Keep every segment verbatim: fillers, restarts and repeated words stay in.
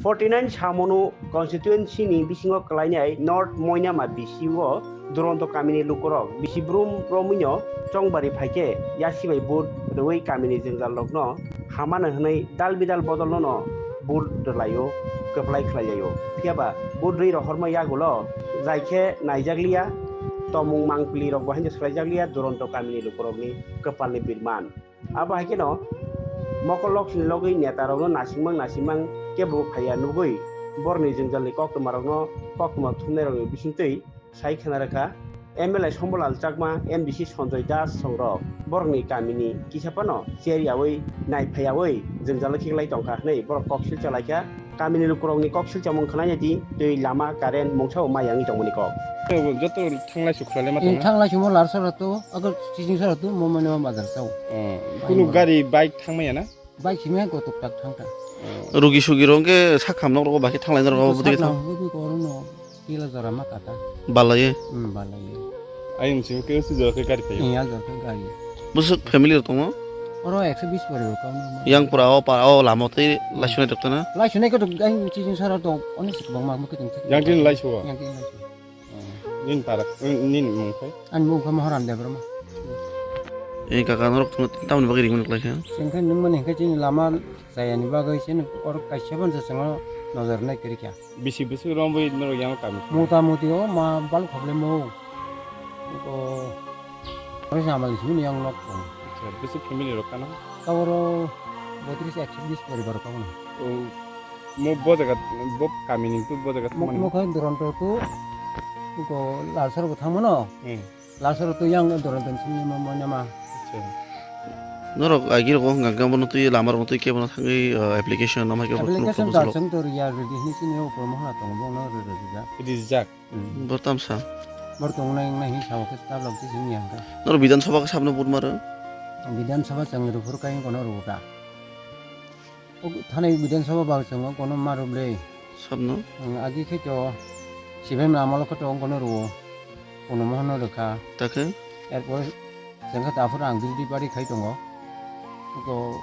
Forty nine Samonu constituency ni bisingo kwlainai North Moinama B C o Duronto kamini lukurok bisi brum romwino chongbari phaikhe yasibai vote rwui kamini jwngjalrokno hamano hwnwi dal bidal bodolnono vote rwlaio, kwplai khlailaio. Phiyaba vote rwi rohorma yagulo jaikhe naijakliya, tomung mangpili rokbo haino swlaijakliya Duronto kamini lukurokni kwpalni birman. Abo hai kheno mokol loksni logwi netarokno nasimang nasimang kebo phaiya nugwi borokni jwngjalni koktwmarokno koktwma thumnairokni bisingtwi sai khna rwkha. M L A Sombolal Chakma, M D C Sanjoy Das songrok borokni kamini kisa phano cher yaui nai phaiyaui jwngjalo khiklai tongkha hwnwi borok kok silcha laikha. Kamini lukurokni kok silchamung khwnaina di, twi, lama, current, mungsa bo mai yangwi tongmani kok. Joto thanglai sukrale ma Thanglai sumo lar sora to, agar chiching sora to, mo mane ma bazar chao. Kunu gari, bike thangmaya na? Bike simi hai kotok tak thang ta. Rugi sugi rong ke sak ham nok rogo baki thanglai nok rogo bwtwi thang. Rugi koro no. Tila jora ma kata. Balaye? Hmm, balaye. Ayung simi ke usi jora ke gari payo? Iya, jora ke gari. Busuk family rok tongo? Oro ekso bis poribo kau no. Yang pura o pa o lama tei laisunai tok tana? Laisunai kotok ayung chiching sara to oni sik bang ma mukhe tong. Yang tin laisu? Yang tin laisu. Nin para, nin mung khai? Ani mung khai Moharan Debbarma. Ei kaka norok tongno tamni bagwi ringmani khlai kha? Sengkhe nung mani hingkhe chini lama chayani bagwi chini oro kaisa ban se sengno nojor nai kwrwi kha. Bisi bwswk romwi norok yang kami? Mota moti o ma bal problem o. O oro se amal simi yang nok tong. Acha, bisi family rok kano? Kaboro botris ekso bis poribar kabo no. O, mo bo jaga, bo kami ni tu bo jaga thangmani. Mo khai Duronto tu ko Lalsor bo thangmano. Hmm. Lasoro twi yang doran tong sini ma ma ma. Acha. Norok agi rok hwnka hwnka bono twi lama rok twi kebono thangwi, uh, application nama kebo. Application ta chwng tor ya rwdi hini sini o promo hana tongo bono rwrwdi ja. Rijak. Hmm. Bor tamsa. Bor tong nai nai hini sabo khe ta lok ti sini yang ka. Norok Bidhan Sabha khe sabno vote maro? Bidhan Sabha chwng rwphuru kai kono rwka. O thanai Bidhan Sabha ba chwng kono maro ble. Sabno? Ang agi khe to sibem amalo khe to kono rwo. Kono mohon rwkha. Takhe? Erpor chwng khe taphuru ang dil di bari khai tongo. Ko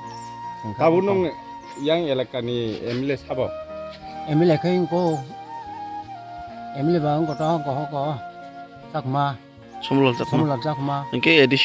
chwng khe Tabuk to nung yang elaka ni M L A sabo? M L A khai ko M L A ba ang ko to ko ko Chakma. Somlal Chakma. Somlal Chakma. Hingke A D C